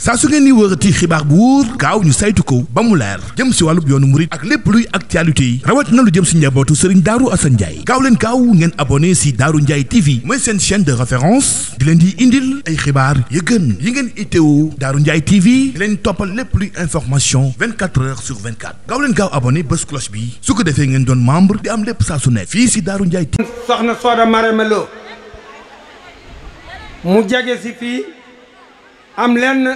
saa su ngeen ni wërati xibaar bu wóor gaaw ñu saytu ko ba mu leer jëm si wàllub yoonu murit ak lépp luy actualité yi rawat na lu jëm si njabootu Serigne Darou Assane Ndiaye gaaw leen gaaw ngeen abonné si Darou Ndiaye TV mooy seen chaîne de référence di leen di indil ay xibaar yu gën yi ngeen itteewu Darou Ndiaye TV di leen toppal lépp luy information 24 heures sur 24 gaaw leen gaaw abonné bés cloche bi su ko defee ngeen doon membre di am lépp saa su ne fii si Darou Ndiaye TV. soxna Soda Marème Lo mu jege si fii am lenn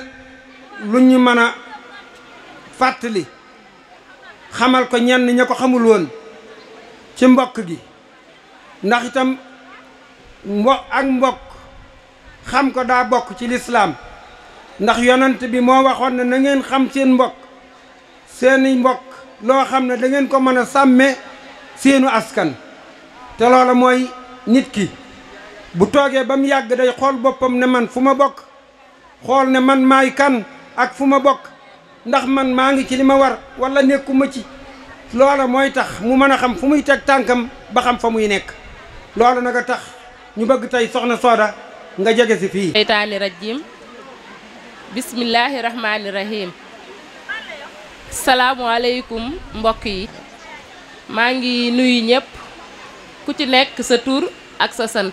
lu ñu mën a fàttali xamal ko ñenn ña ko xamul woon ci mbokk gi ndax itam mbokk xam ko daa bokk ci lislaam ndax yonent bi moo waxoon ne na ngeen xam seen mbokk seeni mbokk loo xam ne da ngeen ko mën a sàmme seenu askan te loola mooy nit ki bu toogee ba mu yàgg day xool boppam ne man fu ma bokk xool ne man maay kan ak fu ma bokk ndax man maa ngi ci li ma war wala nekkuma ci loola mooy tax mu mën a xam fu muy teg tànkam ba xam fa muy nekk loola nag a tax ñu bëgg tey soxna Soda nga jege si fii. seytaani rajim bismillahi rahmaani rahim salaamualeykum mbokk yi maa ngi nuyu ñëpp ku ci nekk sa tur ak sa sant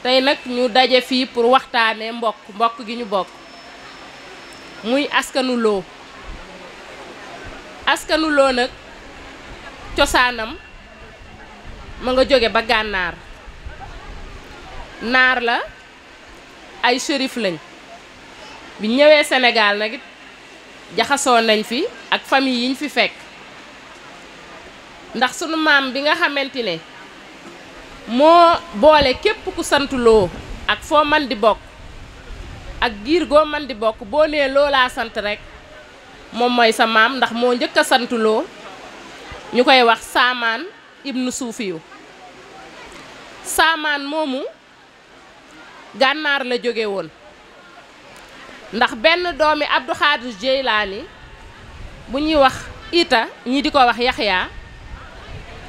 tey nag ñu daje fii pour waxtaanee mbokk gi ñu bokk muy askanu Lo askanu Lo nag cosaanam ma nga jóge ba gànnaar naar la ay shérif lañ bi ñëwee Sénégal nag it jaxasoo nañ fi ak famille yiñ fi fekk ndax sunu maam bi nga xamante ne moo boole képp ku sant Lo ak foo man di bokk ak giir goo man di bokk boo nee Lo laa sant rek moom mooy sa maam ndax moo njëkk a sant Lo ñu koy wax Saamaan ibnu Suufiyu Saamaan moomu gànnaar la jóge woon ndax benn doomi Abdou Khadir Jeylaani bu ñuy wax Ita ñi di ko wax Yaxya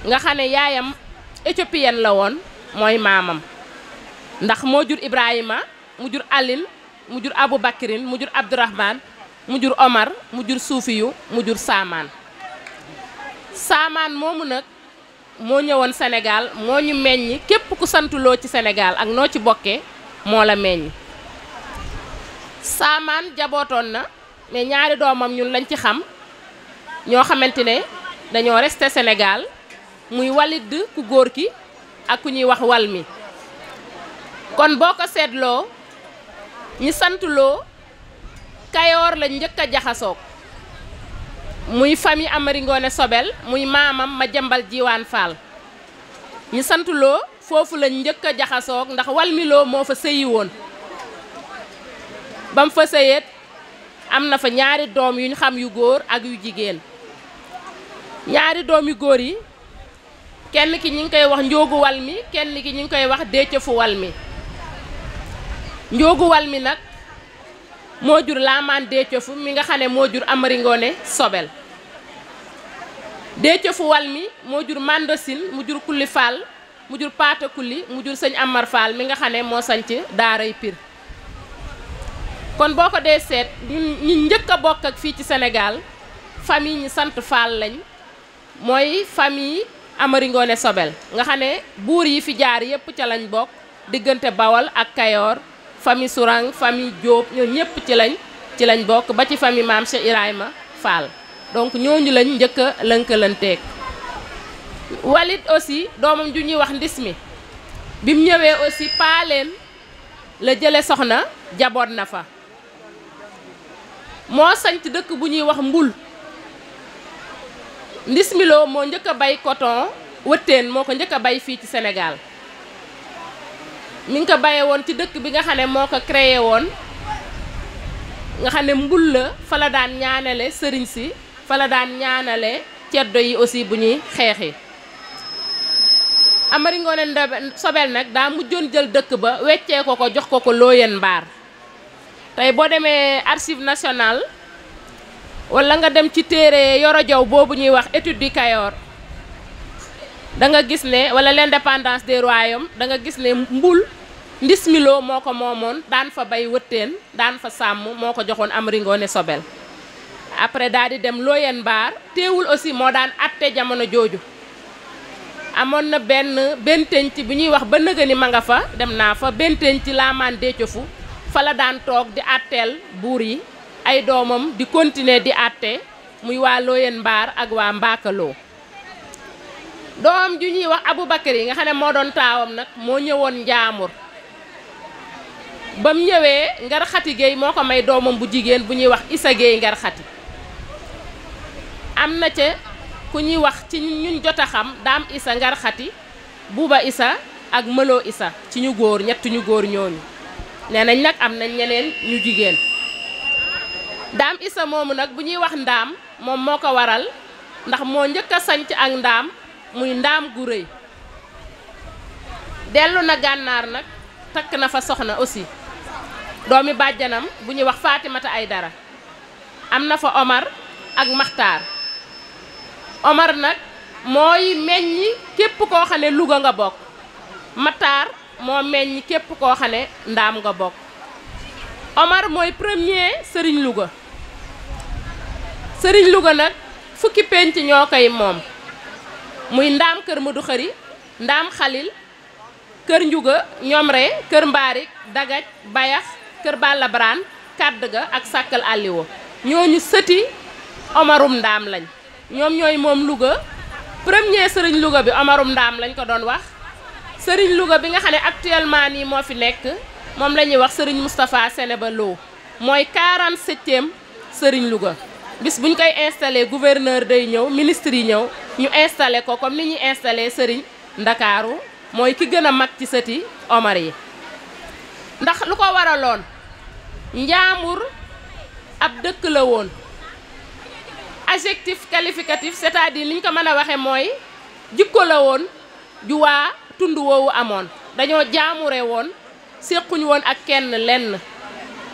nga xam ne yaayam éthiopienne la woon mooy maamam ndax moo jur Ibrahima mu jur Aline mu jur Abou Bakrin mu jur Abdourahman mu jur Omar mu jur Suufiyu mu jur Saamaan Saamaan moomu nag moo ñëwoon Sénégal moo ñu meññi képp ku sant Lo ci Sénégal ak noo ci bokkee moo la meññ Saamaan jabootoon na mais ñaari doomam ñun lañ ci xam ñoo xamante ne dañoo resté Sénégal muy Walid ku góor ki ak ku ñuy wax Walmi kon boo ko seetloo ñi sant Lo Kayoor lañ njëkk a jaxasoog muy famille Amari Ngoone Sobel muy maamam ma jambal jiwaan Fall ñi sant Lo foofu lañ njëkk a jaxasoog ndax Walmi Lo moo fa sëyi woon ba mu fa sëyeet am na fa ñaari doom yu ñu xam yu góor ak yu jigéen ñaari doom yu góor yi kenn ki ñi ngi koy wax Njoogu Walmi kenn ki ñi ngi koy wax Déecëfu Walmi Njoogu Walmi nag moo jur Laamaan Déecëfu mi nga xam ne moo jur Amari Ngoone Sobel Déecëfu Walmi moo jur Mandosin mu jur Kulli Fall mu jur Paata Kulli mu jur sëñ Amar Fall mi nga xam ne moo sanc daaray Pir kon boo ko dee seet ñi njëkk a bokk ak fii ci Sénégal famille ñi sant Fall lañ mooy famille Amari Ngoone Sobel nga xam ne buur yi fi jaar yépp ca lañ bokk diggante Bawol ak Kayoor famille Sourang famille Diop ñoo ñépp ci lañ bokk ba ci famille maam Cheikh Ibrahima Fall donc ñooñu lañ njëkk a lënkalanteeg Walid aussi doomam ju ñuy wax Ndismi bi mu ñëwee aussi Paaleen la jële soxna jaboot na fa moo sanc dëkk bu ñuy wax Mbul Ndismi Lo moo njëkk a bay coton wëttéen moo ko njëkk a bay fii ci Sénégal mi ngi ko bayee woon ci dëkk bi nga xam ne moo ko créé woon nga xam ne Mbul la fa la daan ñaanale sëriñ si fa la daan ñaanale ceddo yi aussi bu ñuy xeexi Amari Ngoone Sobel nag daa mujjoon jël dëkk ba weccee ko jox ko Looyeen Mbaar tey boo demee archive nationale wala nga dem ci téere Yoro Jaw boobu ñuy wax étude du Kayoor da nga gis ne wala l'indépendance des royaumes da nga gis ne Mbul Ndismilo moo ko moomoon daan fa bay wëtteen daan fa sàmm moo ko joxoon Amari Ngoone Sobel après daal di dem Looyeen Mbaar teewul aussi moo daan atte jamono jooju amoon na benn tenc bu ñuy wax ba nëga ni ma nga fa dem naa fa benn tenc laamaan déecofu fa la daan toog di atteel buur yi ay doomam di continuer di atte muy waa Looyeen Mbaar ak waa Mbaakaloo doom ju ñuy wax Aboubakar yi nga xam ne moo doon taawam nag moo ñëwoon Njaamur ba mu ñëwee Ngar Xati Géey moo ko may doomam bu jigéen bu ñuy wax Isa Géey Ngar Xati am na ca ku ñuy wax ci ñun jot a xam Daam Isa Ngar Xati Buuba Isa ak Mëloo Isa ci ñu góor ñett ñu góor ñooñu nee nañ nag am nañ ñeneen ñu jigéen Daam Isa moomu nag bu ñuy wax ndaam moom moo ko waral ndax moo njëkk a sanc ak ndaam muy ndaam gu rëy dellu na gànnaar nag takk na fa soxna aussi doomi bàjjanam bu ñuy wax Faatimata Aydara am na fa Omar ak Maxtaar Omar nag mooy meññi képp koo xam ne Louga nga bokk Maxtaar moo meññi képp koo xam ne ndaam nga bokk Omar mooy premier sëriñ Louga sëriñ Louga nag fukki penc ñoo koy moom muy ndaam kër Madu Xëri ndaam Xalil kër Njuga Ñomre kër Mbaarik Dagaj Bayax kër Balla Braan Kàdd ga ak Sàkkal Àlliwoo ñooñu sëti Omarum Ndaam lañ ñoom ñooy moom Louga premier sëriñ Louga bi Omarum Ndaam lañ ko doon wax sëriñ Louga bi nga xam ne actuellement nii moo fi nekk moom la ñuy wax sëriñ Moustapha Sénéba Lo mooy 47e sëriñ Louga bis buñ koy installé gouverneur day ñëw ministre yi ñëw ñu installé ko comme ni ñuy installé sëriñ Ndakaaru mooy ki gën a mag ci sëti Omar yi ndax lu ko waraloon Njaamur ab dëkk la woon adjectif qualificatif c'est-à-dire li ñu ko mën a waxe mooy jikko la woon ju waa tund woowu amoon dañoo jaamure woon séquñ woon ak kenn lenn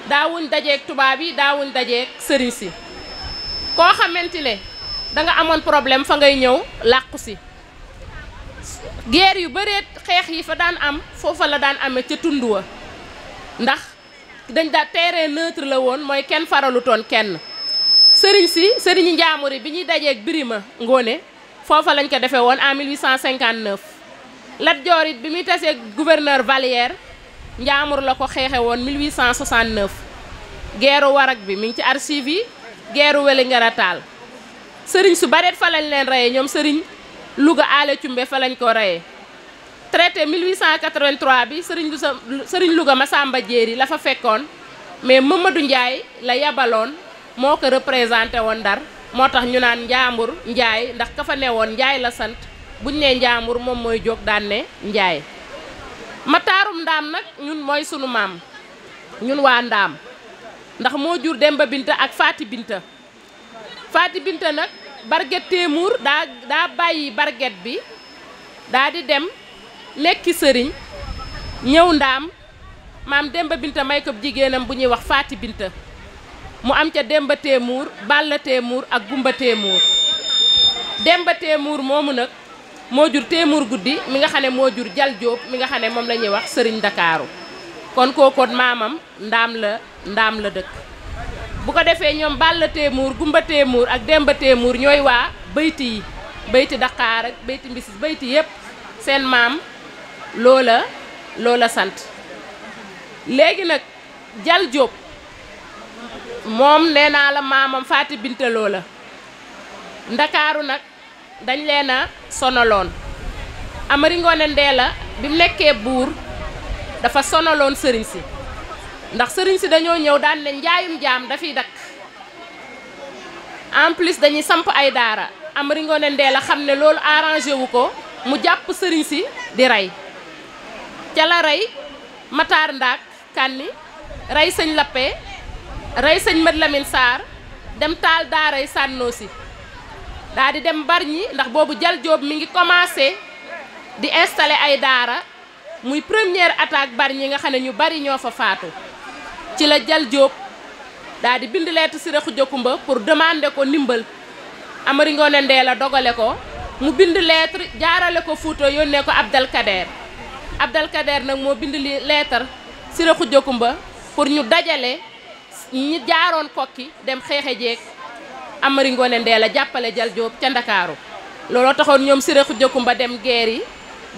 daawuñ dajeek tubaab yi daawuñ dajeek sëriñ si koo xamante ne danga amoon problème fa ngay ñëw làqu si guerre yu bëreet xeex yi fa daan am foofa la daan amee ca tund wa ndax dañ daa terrain neutre la woon mooy kenn faralutoon kenn sëriñ si sëriñu Njaamur yi bi ñuy dajeek Birima Ngóone foofa lañ ko defee woon en 1859 Lat Joor it bi muy tasee gouverneur Valière Njaamur la ko xeexe woon 1869 guerru Warak bi mi ngi ci archive yi guerru Wélingara Taal sëriñ su bareet fa lañ leen reyee ñoom sëriñ Louga Aale Cumbe fa lañ ko reyee traité 1883 bi sëriñ Louga Masamba Jéeri la fa fekkoon mais Mamadou Ndiaye la yabaloon moo ko représenté woon Ndar moo tax ñu naan Njaambur Njaay ndax ka fa ne woon Njaay la sant buñ nee Njaambur moom mooy jóg daan ne Njaay Mataarum Ndaam nag ñun mooy sunu maam ñun waa Ndaam ndax moo jur Demba Binta ak Faati Binta Faati Binta nag Barget Téemuur daa bàyyi Barget bi daa di dem nekki sëriñ ñëw Ndaam maam Demba Binta may ko jigéenam bu ñuy wax Faati Binta mu am ca Demba Téemuur Balla Téemuur ak Gumba Téemuur Demba Téemuur moomu nag moo jur Téemuur Guddi mi nga xam ne moo jur Jal Jóob mi nga xam ne moom la ñuy wax sëriñ Ndakaaru kon kookoon maamam ndaam la dëkk bu ko defee ñoom Balla Téemuur Gumba Téemuur ak Demba Téemuur ñooy waa bayti yi bayti Dakar ak bayti Mbisis bayti yépp seen maam loola sant léegi nag Jal Jóob moom nee naa la maamam Faati Binta loola Ndakaaru nag dañ leen a sonaloon Amari Ngoone Ndeela bi mu nekkee buur dafa sonaloon sëriñ si ndax sëriñ si dañoo ñëw daan ne njaayum jaam dafiy dakk en plus dañuy samp ay daara Amari Ngoone Ndeela xam ne loolu arrangé wu ko mu jàpp sëriñ si di rey ca la rey Mataar Ndaak Kanni rey sëñ Lappé rey sëñ Mad Lamin Saar dem taal daaray sànnoo si daa di dem Bargny ndax boobu Jal Jóob mi ngi commencé di installer ay daara muy première attaque Bargny nga xam ne ñu bari ñoo fa faatu ci la Jal Jóob daa di bind lettre Siré Xuja Kumba pour demander ko ndimbal Amari Ngoone Ndeela dogale ko mu bind lettre jaarale ko Fuuta yónnee ko Abdel Kader Abdelkader nag moo bind li leetar Siré Khoudia Koumba pour ñu dajale ñi jaaroon kokki dem xeexe jeeg Amari Ngoone Ndeela jàppale Jal Joob ca Ndakaaru looloo taxoon ñoom Siré Khoudia Koumba dem guerre yi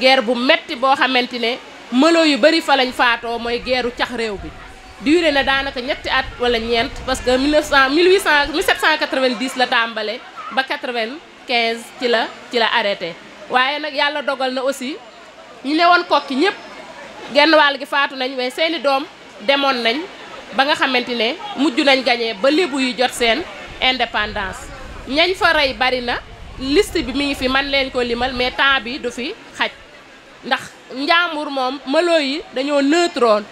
guerre bu metti boo xamante ne mëloo yu bari fa lañ faatoo mooy guerru cax réew bi duré na daanaka ñetti at wala ñeent parce que 1790 la tàmbale ba 95 ci la arrêté waaye nag yàlla dogal na aussi ñu ne woon kokki ñëpp genn wàll gi faatu nañ waaye seeni doom demoon nañ ba nga xamante ne mujj nañ gañee ba lébu yu jot seen indépendance ñañ fa rey bari na liste bi mi ngi fi man leen ko limal mais temps bi du fi xaj ndax Njàmbur moom mëloo yi dañoo neutroon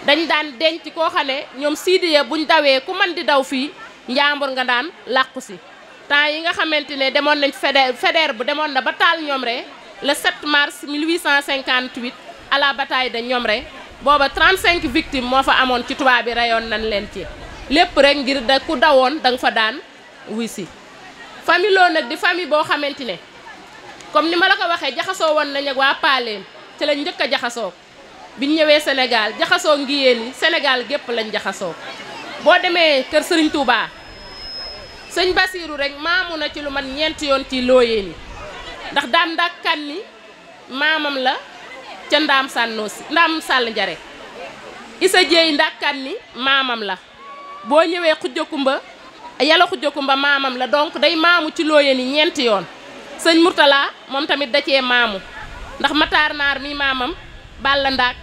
dañ daan denc koo xam ne ñoom Sidiya buñ dawee ku man di daw fii Njàmbur nga daan làqu si temps yi nga xamante ne demoon nañ Faidherbe bu demoon na ba taal Ñomre le 7 mars 1858 à la bataille de Ñomre booba 35 victimes moo fa amoon ci tubaab bi reyoon nañ leen ci lépp rek ngir da ku dawoon da nga fa daan wuy si famille loo nag di famille boo xamante ne comme ni ma la ko waxee jaxasoo woon nañ ak waa Paaleen ci lañ njëkk a jaxasoo biñ ñëwee Sénégal jaxasoo ngiyeen yi Sénégal gépp lañ jaxasoo boo demee kër Sëriñ Touba sëñ Basiiru rek maamu na ci lu man ñeenti yoon ci looyeen yi ndax daam ndàkkan ni maamam la ca ndaam sàll njare Isa Jéey ndàkkan ni maamam la boo ñëwee Khoudia Koumba Yàlla Khoudia Koumba maamam la donc day maamu ci looyeen yi ñeenti yoon sëñ Murtala moom tamit da cee maamu ndax Matar Naar mi maamam Balla Ndaak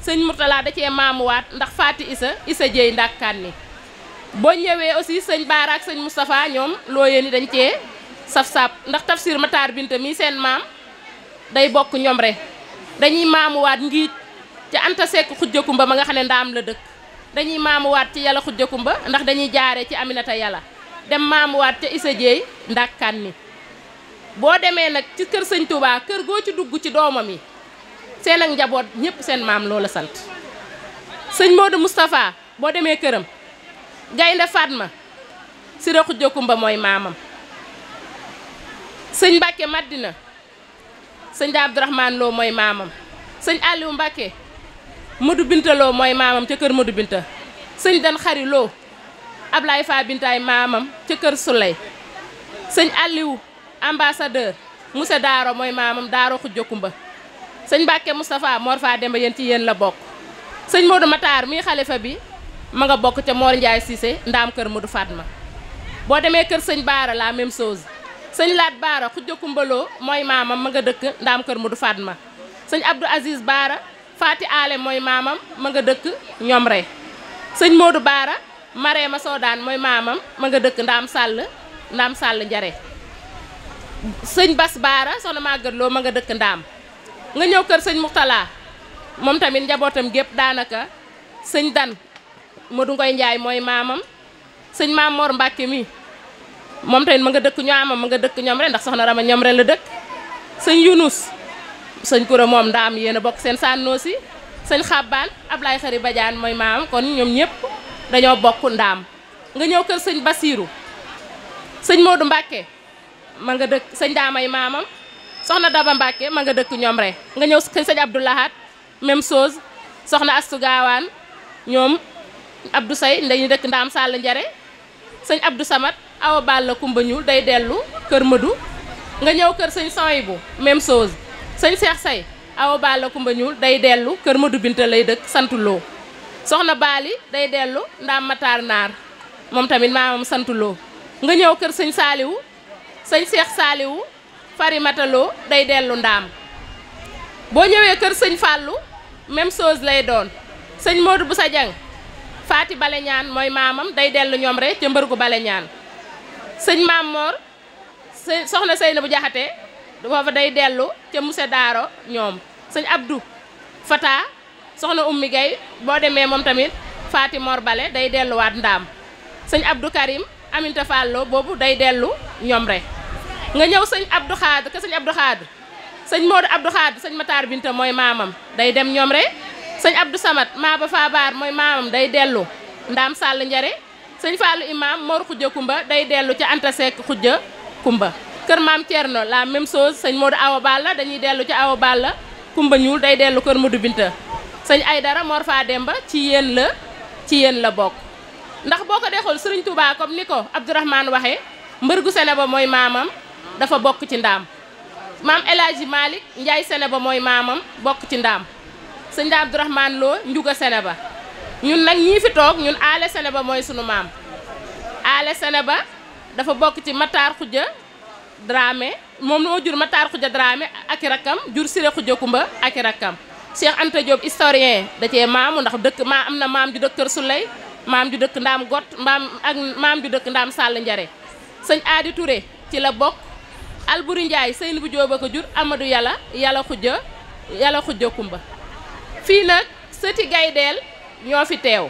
sëñ Murtala da cee maamuwaat ndax Faati Isa Jéey ndàkkan ni boo ñëwee aussi sëñ Baara ak sëñ Moustapha ñoom looyeen yi dañ cee saf-sap ndax Tafsir Matar Binta mi seen maam day bokk Ñomre dañuy maamuwaat ngiij ca Anta Seck Khoudia Koumba ma nga xam ne ndaam la dëkk dañuy maamuwaat ci Yàlla Khoudia Koumba ndax dañuy jaaree ci Aminata Yàlla dem maamuwaat ca Isa Jéey ndàkkan ni boo demee nag ci kër sëñ Touba kër goo ci dugg ci doomam yi seen ak njaboot ñëpp seen maam loola sant sëñ Modou Moustapha boo demee këram Gaynde Fatma Siré Khoudia Koumba mooy maamam sëñ Mbàkke Madina sëñ Abdourahmane Lo mooy maamam sëñ Aliou Mbàkke Modou Binta Lo mooy maamam ca kër Modou Binta sëñ Dan Xari Lo Ablaye Fa Bintaay maamam ca kër Souley sëñ Aliou ambassadeur Moussa Daaro mooy maamam Daaro Khoudia Koumba sëñ Mbàkke Moustapha Mor Fa Demba yéen ci yéen la bokk sëñ Modou Matar mii xalifa bi ma nga bokk ca Mor Ndiaye Cissé ndaam kër Modou Fatma boo demee kër sëñ Baara la même chose sëñ Laat Baara Khoudia Koumba Lo mooy maamam ma nga dëkk ndaam kër Modou Fatma sëñ Abdou Aziz Baara Faati Ale mooy maamam ma nga dëkk Ñomre sëñ Modou Baara Mareema Soodaan mooy maamam ma nga dëkk ndaam sàll njare sëñ Bas Baara soxna Maguette Lo ma nga dëkk ndaam nga ñëw kër sëñ Muxtala moom tamit njabootam gépp daanaka sëñ Dan Modou Ngoy Njaay mooy maamam sëñ Maam Mor Mbàkke mi moom tamit ma nga dëkk Ñaamam ma nga dëkk Ñomre ndax soxna Rama Ñomre la dëkk sëñ Yunus sëñ Kura moom ndaam yéen a bokk seen sànnoo si sëñ Xabbaan Ablaye Xari Badiane mooy maamam kon ñoom ñëpp dañoo bokk ndaam nga ñëw kër sëñ Basiiru sëñ Modou Mbàkke ma nga dëkk sëñ Daamay maamam soxna Daba Mbàkke ma nga dëkk Ñomre nga ñëw sëñ Abdou Lahad même chose soxna Astu Gaawaan ñoom Abdou Say dañuy dëkk ndaam Sall njare sëñ Abdou Samad Awa Balla Kumba ñuul day dellu kër Madu nga ñëw kër sëñ Soyibu même chose sëñ Seex Say Awa Balla Kumba ñuul day dellu kër Madu Binta lay dëkk santuloo soxna Baali day dellu ndaam Matar Naar moom tamit maamam santuloo nga ñëw kër sëñ Saaliwu sëñ Seex Saaliwu Farimata Lo day dellu ndaam boo ñëwee kër sëñ Fàllu même chose lay doon sëñ Modou Boussa Dieng Faati Bale Ñaan mooy maamam day dellu Ñomre ca mbërgu Bale Ñaan sëñ Maam Mor soxna Seynabu Jaxate foofa day dellu ca Moussa Daaro ñoom sëñ Abdou Fata soxna Ummi Gay boo demee moom tamit Faati Mor Bale day delluwaat ndaam sëñ Abdou Karim Aminta Fallo boobu day dellu Ñomre nga ñëw sëñ Abdou Xaad ka sëñ Abdou Xaad sëñ Modou Abdou Xaad sëñ Matar Binta mooy maamam day dem Ñomre sëñ Abdou Samad Maaba Fabaar mooy maamam day dellu ndaam Sall njare sëñ Fallou Imam Mor Khoudia Koumba day dellu ca Anta Seck Khoudia Koumba kër maam Thierno la même chose sëñ Modou Awa Balla dañuy dellu ca Awa Balla Kumba Ñuul day dellu kër Mudu Binta sëñ Aydara Mor Faa Demba ci yéen la bokk ndax boo ko dee xool Sëriñ Tuubaa comme ni ko Abdourahmane waxee mbërgu Seneba mooy maamam dafa bokk ci ndaam maam El Hadji Malick Njaay Seneba mooy maamam bokk ci ndaam sëñ da Abdourahmane Lo Njuga Seneba ñun nag ñii fi toog ñun Aale Seneba mooy sunu maam Aale Seneba dafa bokk ci Matar Xuja Dramé moom moo jur Matar Xuja Dramé ak i rakkam jur Siré Xuja Kumba ak i rakkam Cheikh Anta Diop historien da cee maamu ndax dëkk am na maam ju dëkk Kër Suley maam ju dëkk Ndaam Got maam ju dëkk Ndaam Sall Njare sëñ Aadi Touré ci la bokk Alburi Njaay Seyni bu Jóoba ko jur Amadou Yàlla Xuja Kumba fii nag sëti Gaydeel ñoo fi teew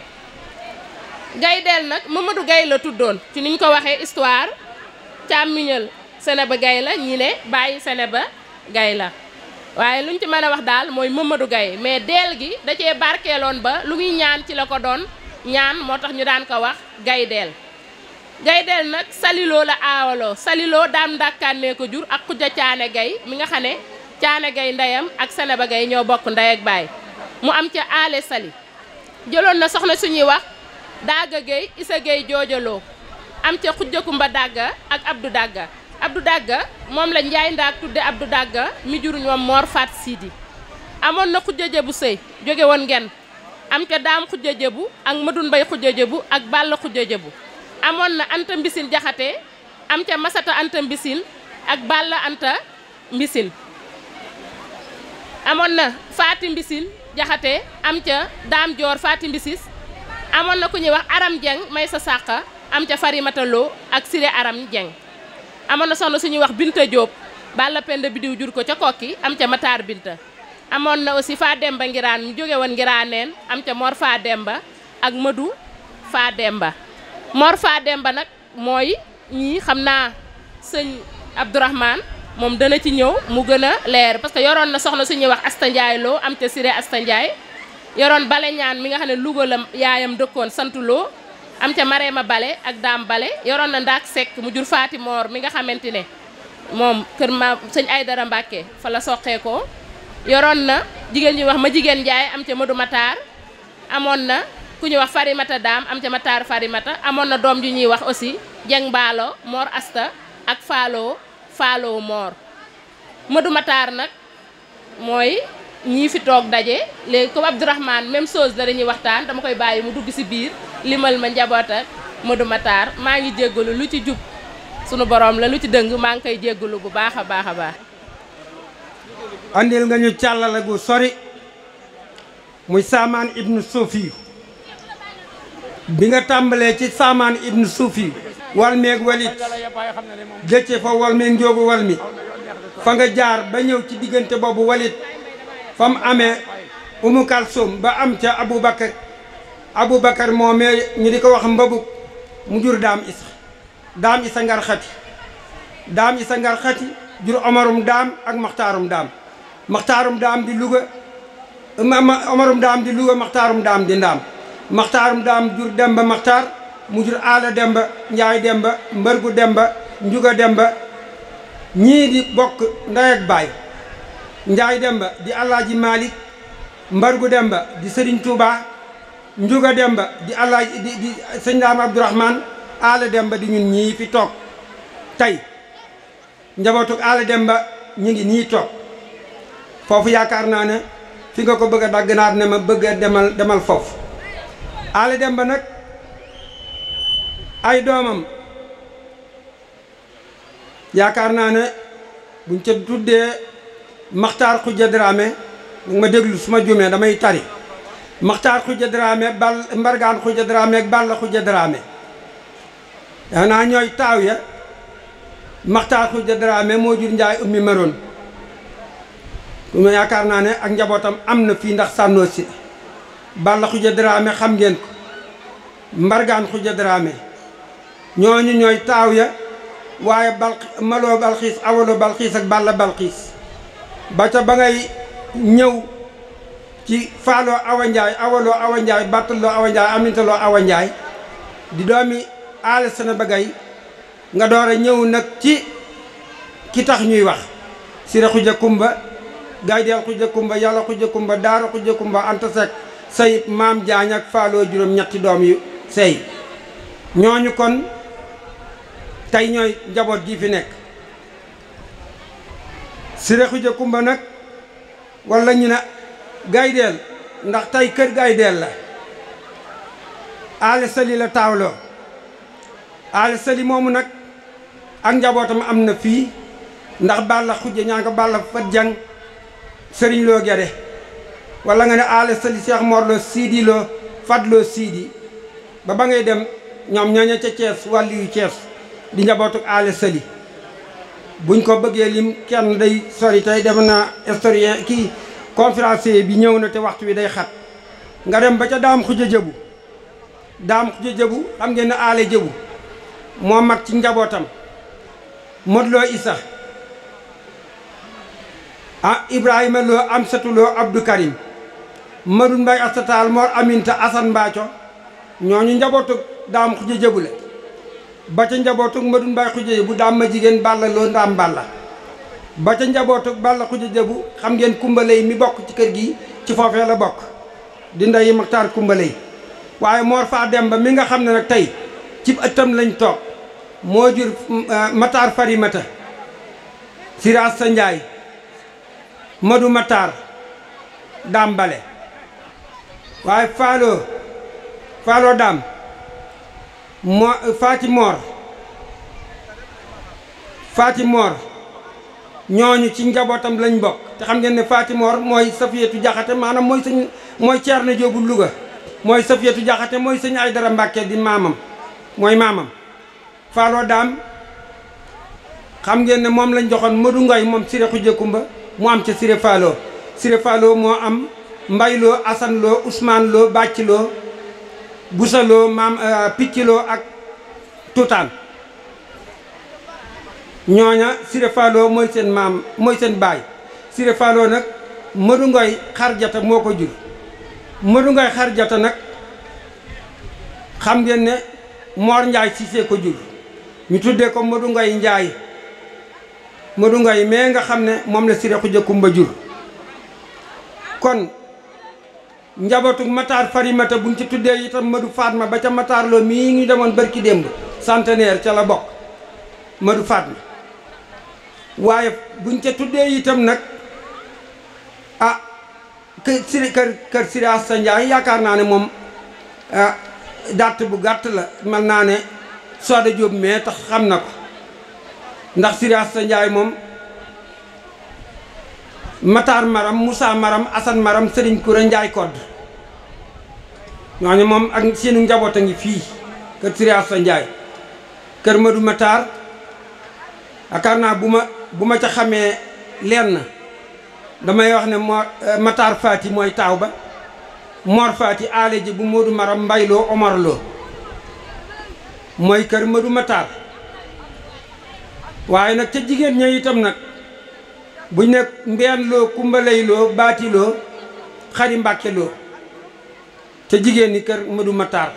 Gaydeel nag Mamadou Gay la tuddoon ci niñ ko waxee histoire càmmiñal Seneba Gay la ñi ne bàyyi Seneba Gay la waaye luñ ci mën a wax daal mooy Mamadou Gay mais deel gi da cee barkeeloon ba lu muy ñaan ci la ko doon ñaan moo tax ñu daan ko wax Gaydeel Gaydeel nag Saliloo la aawaloo Saliloo daam ndàkkaannee ko jur ak Xuja Caane Gay mi nga xam ne Caane Gay ndeyam ak Seneba Gay ñoo bokk ndey ak baay mu am ca aale Sali jëloon na soxna suñuy wax Dagga Gay Isa Gay joojaloo am ca Xuja Kumba Dagga ak Abdou Dagga moom la Njaay Ndaak tudde Abdou Dagga mi jur ñoom Mor Faat Sidi amoon na Xuja Jëbu Sëy jóge woon Ngen am ca Daam Xuja Jëbu ak Madun Mbay Xuja Jëbu ak Balla Xuja Jëbu amoon na Anta Mbisin Jaxate am ca Masata Anta Mbisin ak Balla Anta Mbisin amoon na Faati Mbisin Jaxate am ca Daam Joor Faati Mbisis amoon na ku ñuy wax Aram Jeng may sa sàqa am ca Farimata Lo ak Siré Aram Jeng amoon na soxna suñuy wax Binta Jóob Balla Penda Bidiw jur ko ca Kokki am ca Mataar Binta amoon na aussi Faa Demba Ngiraan mu jóge woon Ngiraaneen am ca Mor Faa Demba ak Madu Faa Demba Mor Faa Demba nag mooy ñii xam naa sëñ Abdourahmane moom dana ci ñëw mu gën a leer parce que yoroon na soxna suñuy wax Asta Njaay Lo am ca Siré Asta Njaay yoroon Bale ñaan mi nga xam ne Louga la yaayam dëkkoon santu Lo am ca Mareema Bale ak Daam Bale yoroon na Ndaak Sekk mu jur Faati Moor mi nga xamante ne moom kër ma sëñ Aydara Mbàkke fa la soqee ko yoroon na jigéen ñuy wax ma jigéen Njaay am ca Madu Mataar amoon na ku ñuy wax Farimata Daam am ca Mataar Farimata amoon na doom ju ñuy wax aussi Jeng Baalo Moor Asta ak Faaloo Moor Madu Mataar nag mooy ñii fi toog daje léegi comme Abdourahmane même chose la dañuy waxtaan dama koy bàyyi mu dugg ci biir limal ma njaboot ak Madu Mataar maa ngi jéggalu lu ci jub sunu borom la lu ci dëng maa ngi koy jéggalu bu baax a baax a baax. andil nga ñu càllale gu sori muy Saamaan ibnu Suufi bi nga tàmbalee ci Saamaan ibnu Suufi wal meeg walit jëcce fa wal meeg njóogu wal mi fa nga jaar ba ñëw ci diggante boobu walit fa mu amee Umu Kalsum ba am ca Aboubacar moomee ñu di ko wax mbabuk mu jur Daam Isa ngar xati jur Omarum Daam ak Maxtaarum Daam di Louga Omarum Daam di Louga Maxtaarum Daam di Ndaam Maxtaarum Daam jur Demba Maxtaar mu jur Aala Demba Njaay Demba Mbërgu Demba Njuga Demba ñii di bokk ndey ak baay Njaay Demba di Alaaji Malik Mbërgu Demba di Sëriñ Tuubaa Njuga Demba di Alaaji di sëñ Daam Abdourahmane Aala Demba di ñun ñii fi toog tey njabootuk Aala Demba ñu ngi nii toog foofu yaakaar naa ne fi nga ko bëgg a dagg naat ne ma bëgg a demal foofu Aala Demba nag ay doomam yaakaar naa ne buñ ca tuddee Maxtaar Xuja Dramé ma déglu su ma jumee damay tari Maxtaar Xuja Dramé Mbargaan Xuja Dramé ak Balla Xuja Dramé yaa naa ñooy taaw ya Maxtaar Xuja Dramé moo jur Njaay ummi maroon yaakaar naa ne ak njabootam am na fii ndax sànnoo si Balla Xuja Dramé xam ngeen ko Mbargaan Xuja Dramé ñooñu ñooy taaw ya waaye maloo balxiis awaloo balxiis ak Balla balxiis ba ca ba ngay ñëw ci faaloo Awa Njaay awaloo Awa Njaay battaloo Awa Njaay amintaloo Awa Njaay di doomi Aale Seneba Gay nga door a ñëw nag ci ki tax ñuy wax Siré Xuja Kumba gaydeel xujja kumba yàlla xujja kumba daara xujja kumba anta sek sayib maam jaañ ak faaloo juróom ñetti doom yu sey ñooñu kon tey ñooy njaboot gi fi nekk sire xujja kumba nag walla ñu ne gaydeel ndax tey kër gaydeel la aale sali la taawloo aale sali moomu nag ak njabootam am na fii ndax balla xujja ñaa nga balla fat jang sëriñ loo gede wala nga ne aale sali Cheikh Mor Lo siidi loo fadloo siidi ba ngay dem ñoom ñooña ca Thiès wàllu yu Thiès di njabootuk aale sali buñ ko bëggee lim kenn day sori tey dem na historien kii conférencier bi ñëw na te waxtu wi day xat nga dem ba ca daam xujja jëbu daam xujja jëbu xam ngeen ne aale jëbu moo mag ci njabootam modloo isa Ibrahima Lo Amsatu Lo Abdou Karim Madou Mbay Astatal Mor Aminta Asan Mbaaco ñooñu njabootuk daam xujja jëbu la ba ca njabootuk Madou Mbay xujja jëbu daam ma jigéen Balla Lo ndaam Balla ba ca njabootuk Balla xujja jëbu xam ngeen kumbalay mi bokk ci kër gi ci foofee la bokk di ndeyi Maxtaar kumbalay waaye Mor Faa Demba mi nga xam ne nag tey ci ëttam lañ toog moo jur Matar Farimata Siraas sa Njaay Madu Matar daam bale waaye faaloo daam moo faati moor ñooñu ci njabootam lañ bokk te xam ngeen ne faati moor mooy Safiyatu Jaxate maanaam mooy Ceerno Jóobu Luga mooy Safiyatu Jaxate mooy sëñ Aydara Mbàkke di maamam mooy maamam faaloo daam xam ngeen ne moom lañ joxoon Madu Ngoy moom sire xujja kumba mu am ca sire faaloo moo am mbayloo asan loo usmaan loo bàcc loo busa loo maam picc loo ak tuutaan ñooña sire faaloo mooy seen maam mooy seen baay sire faaloo nag Madu Ngoy xarjata moo ko jur Madu Ngoy xarjata nag xam ngeen ne Moor Njaay Siise ko jur ñu tuddee ko Madu Ngoy Njaay Madu Ngoy mais nga xam ne moom la sire xujja kumba jur kon njabootu Matar Farimata buñ ci tuddee itam Madu Fatma ba ca Matar Lo mii ñu demoon barki démb centenaire ca la bokk Madu Fatma waaye buñ ca tuddee itam nag kër Siraas sa Njaay yaakaar naa ne moom dàtt bu gàtt la mën naa ne Soda Jóob mais tax xam na ko ndax Siraas sa Njaay moom Matar Maram Moussa Maram Asan Maram Sëriñ Kura Njaay Kodd ñooñu moom ak seenu njaboot a ngi fii kër Siraas sa Njaay kër Madu Matar yaakaar naa bu ma ca xamee lenn damay wax ne Matar Faati mooy taaw ba Mor Faati aale ji bu Moodu Maram Mbayloo Omar Lo mooy kër Madu Matar waaye nag ca jigéen ña itam nag buñ ne Mbeen Lo Kumbalay Lo Baati Lo Xari Mbàkke Lo ca jigéen ñi kër Madu Matar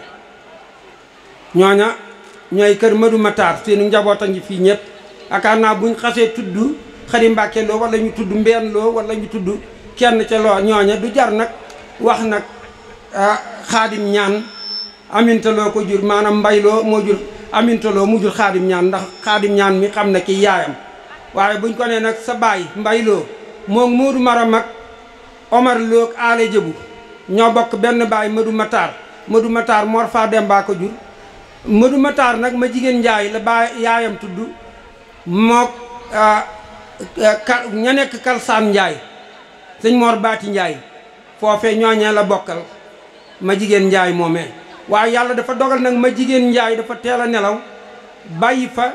ñooña ñooy kër Madu Matar seenu njaboot a ngi fii ñëpp yaakaar naa buñ xasee tudd Xari Mbàkke Lo wala ñu tudd Mbeen Lo wala ñu tudd kenn ca loo ñooña du jar nag wax nag Xaadim Ñaan Aminta Lo ko jur maanaam Mbay Lo moo jur Aminta Lo mu jur Xaadim Ñaan ndax Xaadim Ñaan mi xam na ki yaayam waaye buñ ko nee nag sa baay Mbay Lo moom Moodu Maram ak Omar Lo ak aale jëbu ñoo bokk benn baay Madu Matar Mor Faa Demba ko jur Madu Matar nag ma jigéen Njaay la baay yaayam tudd mook ña nekk Kalsaan Njaay sëñ Mor Baati Njaay foofee ñooñee la bokkal ma jigéen Njaay moomee waaye yàlla dafa dogal nag ma jigéen Njaay dafa teel a nelaw bàyyi fa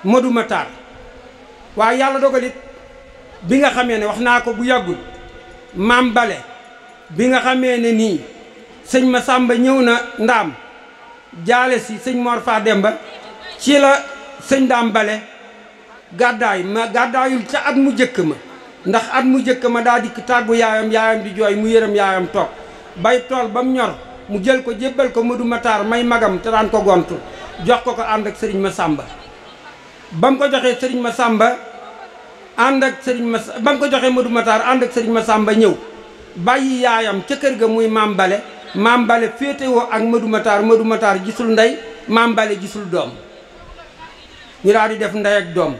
Madu Matar waaye yàlla dogal it bi nga xamee ne wax naa ko bu yàggul maam Bale bi nga xamee ne nii sëñ Masamba ñëw na ndaam jaale si sëñ Mor Faa Demba ci la sëñ Daam Bale gàddaayul ca at mu jëkk ma ndax at mu jëkk ma daa dikk tàggu yaayam di jooy mu yërëm yaayam toog bay tool ba mu ñor mu jël ko jébbal ko Madu Matar may magam te daan ko gontu jox ko ànd ak sëriñ Masamba ba mu ko joxee sëriñ Masamba ànd ak sëriñ ma ba mu ko joxee Modou Matar ànd ak sëriñ Massamba ñëw bàyyi yaayam ca kër ga muy maam Bale féetewoo ak Modou Matar gisul ndey maam Bale gisul doom ñu daal di def ndey ak doom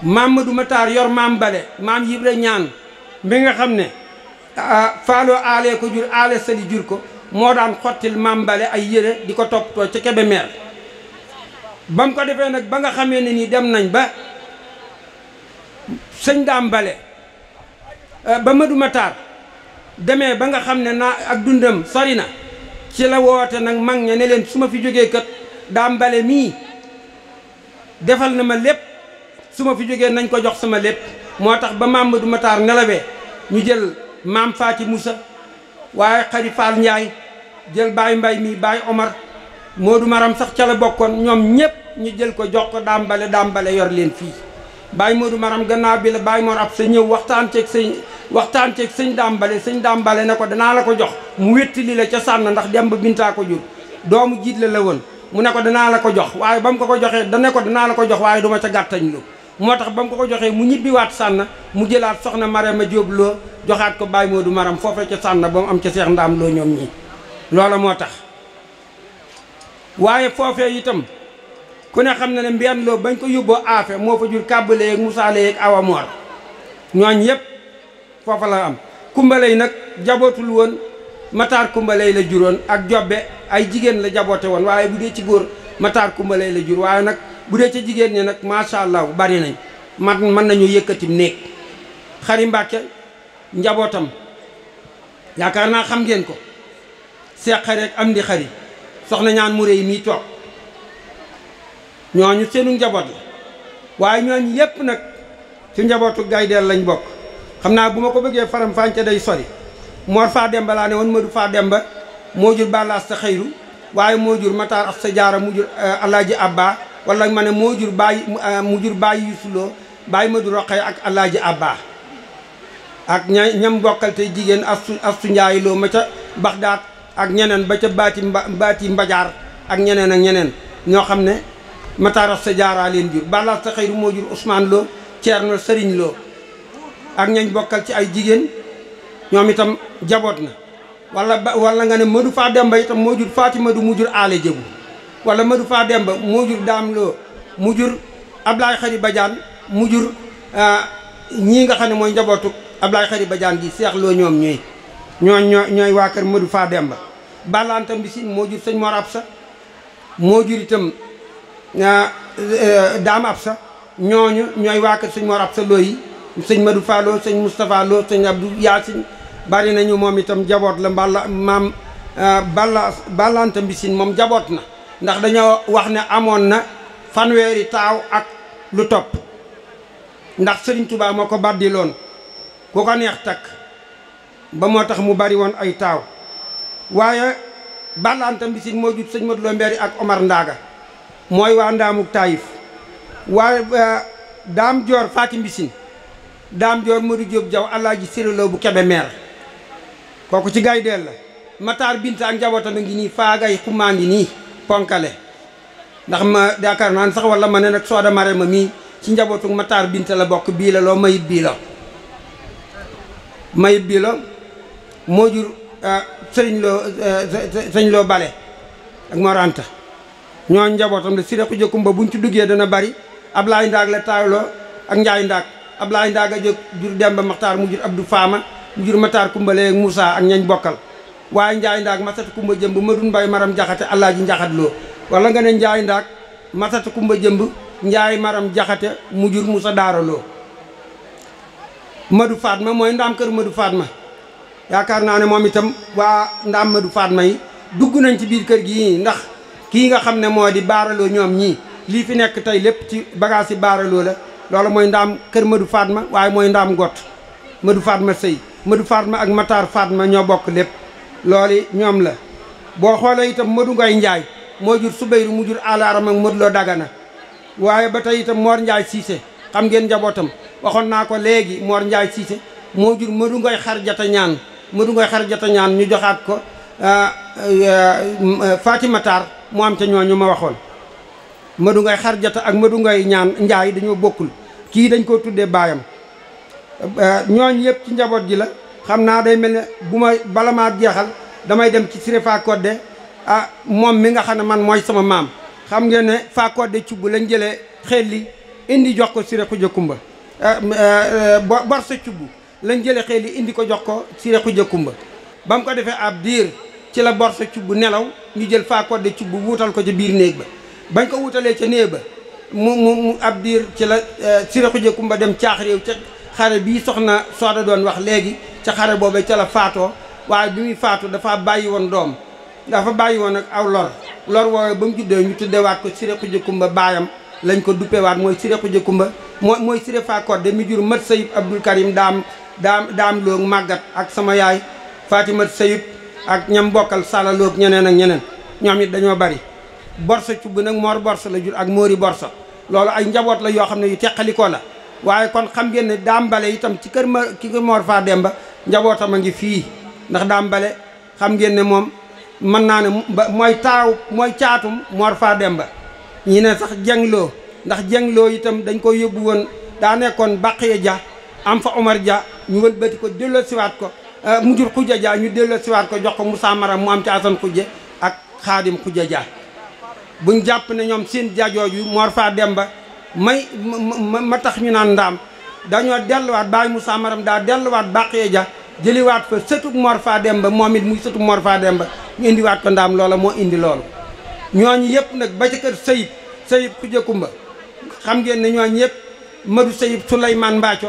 maam Modou Matar yor maam Bale maam Yibra ñaan mi nga xam ne faaloo aalee ko jur aale sali jur ko moo daan xottil maam Bale ay yére di ko toppatoo ca Kébémer ba mu ko defee nag ba nga xamee ne nii dem nañ ba sëñ Daam Bale ba Modou Matar demee ba nga xam ne naa ak dundam sori na ci la woote nag mag ña ne leen su ma fi jógee kat Daam Bale mii defal na ma lépp su ma fi jógee nañ ko jox sama lépp moo tax ba maam Modou Matar nelawee ñu jël maam Faati Moussa waaye Xari Fall Ndiaye jël Baye Mbay mii Baye Omar Modou Maram sax ca la bokkoon ñoom ñépp ñu jël ko jox ko Daam Bale yor leen fii Baye Modou Maram gannaaw bi la Baye Mor ab sa ñëw waxtaan ceeg sëñ Daam Bale ne ko danaa la ko jox mu wéttali la ca sànn ndax Demba Bintaa ko jur doomu jiit la woon mu ne ko danaa la ko jox waaye ba mu ko joxee dane ko danaa la ko jox waaye duma ca gàttañ lu moo tax ba mu ko joxee mu ñibbiwaat sànn mu jëlaat soxna Marema Jóob Loo joxaat ko Baye Modou Maram foofa ca sànn ba mu am ca Seex Ndaam Loo ñoom ñii loola moo tax waaye foofee itam ku ne xam na ne Mbeen Loo bañ ko yóbboo aafe moo fa jur Kàbbale yeeg Musaale yeeg Awa Moor ñooñ yépp foofa la am kumbaley nag jabootul woon Matar kumbaley la juróon ak jobbe ay jigéen la jaboote woon waaye bu dee ci góor Matar kumbaley la jur waaye nag bu dee ca jigéen ñi nag macha allah bari nañ mën nañu yëkkati néeg Xari Mbàkke njabootam yaakaar naa xam ngeen ko Seex Xari ak Amdi Xari soxna ñaan mu réy mii toog ñooñu seenu njaboot la waaye ñooñu yépp nag ci njabootu Gaydel lañ bokk xam naa bu ma ko bëggee faram fànce day sori Mor Faa Demba laa ne woon Modou Faa Demba moo jur Balla Asta Xayru waaye moo jur Matar Asta Jaara mu jur Alaaji Abba wala ma ne moo jur Baay mu jur Baay Yusuloo Baay Madu Roqay ak Alaaji Abba ak ñam bokkal tey jigéen astu Njaay Loo ma ca Baxdaat ak ñeneen ba ca baati Mbajaar ak ñeneen ñoo xam ne Matar Asta Jaara leen jur Balla Asta Xayru moo jur Ousmane Loo Ceerno Sëriñ Loo ak ñañ bokkal ci ay jigéen ñoom itam jaboot na wala nga ne Modou Faa Demba itam moo jur Fatima du mu jur aale jëbu wala Modou Faa Demba moo jur Daam Loo mu jur Ablaay Xari Badiane mu jur ñii nga xam ne mooy njabootu Ablaay Xari Badiane gi Seex Loo ñoom ñooy waa kër Modou Faa Demba Ballanta Mbisin moo jur sëñ Mor Absa moo jur itam Daam Absa ñooy waa kër sëñ Mor Absa Loo yi sëñ Madou Fallo sëñ Moustapha Lo sëñ Abdou Yaasin bari nañu moom itam jaboot la maam Ballanta Mbisin moom jaboot na ndax dañoo wax ne amoon na fanweeri taaw ak lu topp ndax Sëriñ Tuubaa moo ko baddiloon ku ko neex takk ba moo tax mu bari woon ay taaw waaye Ballanta Mbisin moo jur sëñ Modou Lo Mbéri ak Omar Ndaga mooy waa Ndaamuk Taïf waaye Daam Joor Faati Mbisin Daam Joor Modou Diop Jaw Alaaji Siréloo bu Kébémer kooku ci Gaydel la Matar Binta ak njabootam a ngi nii faagay xumaa ngi nii ponkale ndax ma yaakaar naan sax wala ma ne nag Sooda Marema mii ci njabootu Matar Binta la bokk bii la loo mayib bii la moo jur sëñ loo bale ak Moranta ñoo njabootam la Siré Xuja Kumba buñ ci duggee dana bari Ablaay Ndaag la taawloo ak Njaay Ndaag Ablaay Ndaag a jur Demba Maxtaar mu jur Abdou Faama mu jur Matar Kumbale ak Moussa ak ñañ bokkal waaye Njaay Ndaag Masata Kumba Jëmb Madun Mbay Maram Jaxate Alaaji Njaxat Loo wala nga ne Njaay Ndaag Masata Kumba Jëmb Njaay Maram Jaxate mu jur Moussa Daara Loo Madu Fatma mooy ndaam kër Madu Fatma yaakaar naa ne moom itam waa ndaam Madu Fatma yi dugg nañ ci biir kër gi ndax kii nga xam ne moo di baaraloo ñoom ñii lii fi nekk tey lépp ci bagage yi baaraloo la loolu mooy ndaam kër Madu Fatma waaye mooy ndaam gott Madu Fatma sëy Madu Fatma ak Matar Fatma ñoo bokk lépp loolu ñoom la boo xoolee itam Madu Ngoy Njaay moo jur Subayru mu jur Alaaram ak Madu Lo Dagana waaye ba tey itam Mor Njaay Siise xam ngeen njabootam waxoon naa ko léegi Mor Njaay Siise moo jur Madu Ngoy Xarjata Ñaan Madu Ngoy Xarjata Ñaan ñu joxaat ko Fatima Taar mu am ca ñooñu ma waxoon Madu Ngoy Xarjata ak Madu Ngoy ñaan Njaay dañoo bokkul kii dañ koo tuddee baayam ñooñ yëpp ci njaboot gi la xam naa day mel ne bu ma bala maa jeexal damay dem ci Siré Fakodé moom mi nga xam ne man mooy sama maam xam ngeen ne Fakodé cubb lañ jëlee xel li indi jox ko Siré Khoudia Koumba borsa cubb lañ jëlee xel li indi ko jox ko Siré Khoudia Koumba ba mu ko defee ab diir ci la borsa cubb nelaw ñu jël Fakodé cubb wuutal ko ca biir néeg ba bañ ko wutalee ca néeg ba mu ab diir ci la Siré Khoudia Koumba dem caax réew ca xare bii soxna Sooda doon wax léegi ca xare boobu ca la faatoo waaye bi muy faatu dafa bàyyi woon doom dafa bàyyi woon ak aw lor woowee ba mu juddoo ñu tuddewaat ko Siré Khoudia Koumba baayam lañ ko duppewaat mooy Siré Khoudia Koumba mooy Siré Fakodé mi jur mat sayib Abdul Karim daam loog màggat ak sama yaay Fatimat sayib ak ñam bokkal sala loog ñeneen ak ñeneen ñoom it dañoo bari borsa cubb nag moor borsa la jur ak móori borsa loolu ay njaboot la yoo xam ne yu teqalikoo la waaye kon xam ngeen ne daam bale itam ci kër Mor Faa Demba njabootam a ngi fii ndax daam bale xam ngeen ne moom mën naa ne mooy caatum Mor Faa Demba ñi ne sax jengloo ndax jengloo itam dañ ko yóbbu woon daa nekkoon Baqiya Dia am fa Omar Dia ñu wëlbati ko delloo siwaat ko mu jur Khoudia Dia ñu delloo siwaat ko jox ko Moussa Maram mu am ci Asan Khoudia ak Xaadim Khoudia Dia buñ jàpp ne ñoom seen jajooju Mor Faa Demba ma tax ñu naan ndaam dañoo delluwaat Baay Moussa Maram daa delluwaat Baqiya Dia jëliwaat fa sëtub Mor Faa Demba moom it muy sëtub Mor Faa Demba ñu indiwaat ko ndaam loola moo indi loolu ñooñu yëpp nag ba ci kër Sayib Khoudia Koumba xam ngeen ne ñooñu yëpp Madu Sayib Souleymane Mbaaco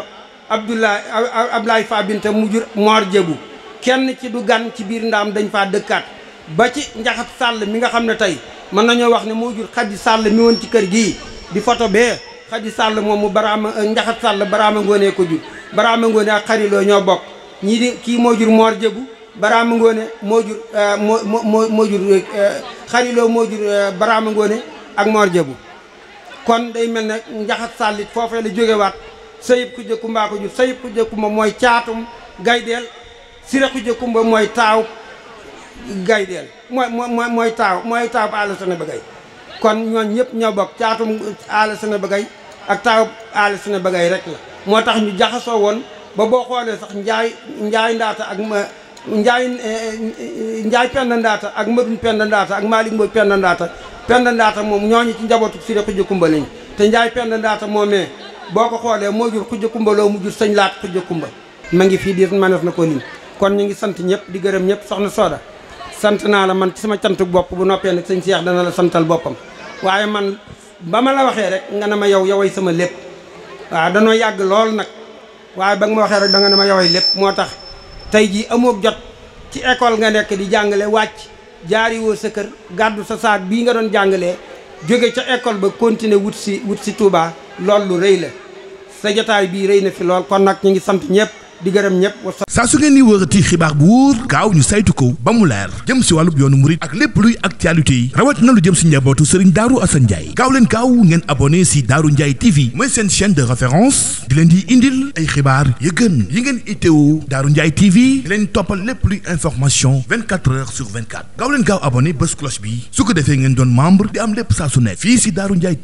Abdoulaye Fa Binta mu jur Mor Jebu kenn ci du gan ci biir ndaam dañ faa dëkkaat ba ci Njaxat Sàll mi nga xam ne tey mën nañoo wax ne moo jur Xadi Sàll mi woon ci kër gii di photo bee Xadi Sàll moom mu Baraama Njaxat Sàll Baraama Ngoone ko jur Baraama Ngoone ak xariloo ñoo bokk ñii di kii moo jur Mor Jebu Baraama Ngoone moo jur moo jur xariloo moo jur Baraama Ngoone ak Mor Jebu kon day mel ne Njaxat Sàll it foofee la jógewaat Sayib Khoudia Koumba ko jur Sayib Khoudia Koumba mooy caatum Gaydeel Siré Khoudia Koumba mooy taaw Gaydeel mooy taaw Alassane Bagay kon ñooñ ñëpp ñoo bokk caatum Alassane Bagay ak taaw Alassane Bagay rek la moo tax ñu jaxasoo woon ba boo xoolee sax njaay ndaata ak njaay penda ndaata ak madun penda ndaata ak Malick Mboy penda ndaata moom ñooñu ci njabootu Siré Khoudia Koumba lañ te njaay penda ndaata moomee boo ko xoolee moo jur Khoudia Koumba loo mu jur sëñ Laat Khoudia Koumba ma ngi fii di maneef na ko lim kon ñu ngi sant ñëpp di gërëm ñëpp soxna Sooda sant naa la man ci sama cantuk bopp bu noppee nag sëñ Cheikh dana la santal boppam waaye man ba ma la waxee rek nga ne ma yoway sama lépp waaw danoo yàgg lool nag waaye ba nga ma waxee rek da nga ne ma yoway lépp moo tax tey jii amoog jot ci école nga nekk di jàngale wàcc jaari woo sa kër gàddu sa saak bii nga doon jàngalee jóge ca école ba continuer wut si Touba loolu lu rëy la sa jotaay bii rëy na fi lool kon nag ñu ngi sant ñëpp di gërëm ñëpp. saa su ngeen di wërati xibaar bu wóor gaaw ñu saytu ko ba mu leer jëm si wàllub yoonu murit ak lépp luy actualité yi rawat na lu jëm si njabootu Serigne Darou Assane Ndiaye gaaw leen gaaw ngeen abonné si Darou Ndiaye TV mooy seen chaîne de référence di leen di indil ay xibaar yu gën yi ngeen itteewu Darou Ndiaye TV di leen toppal lépp luy information 24 heures sur 24 gaaw leen gaaw abonné bés cloche bi su ko defee ngeen doon membre di am lépp saa su nekk fii si Darou Ndiaye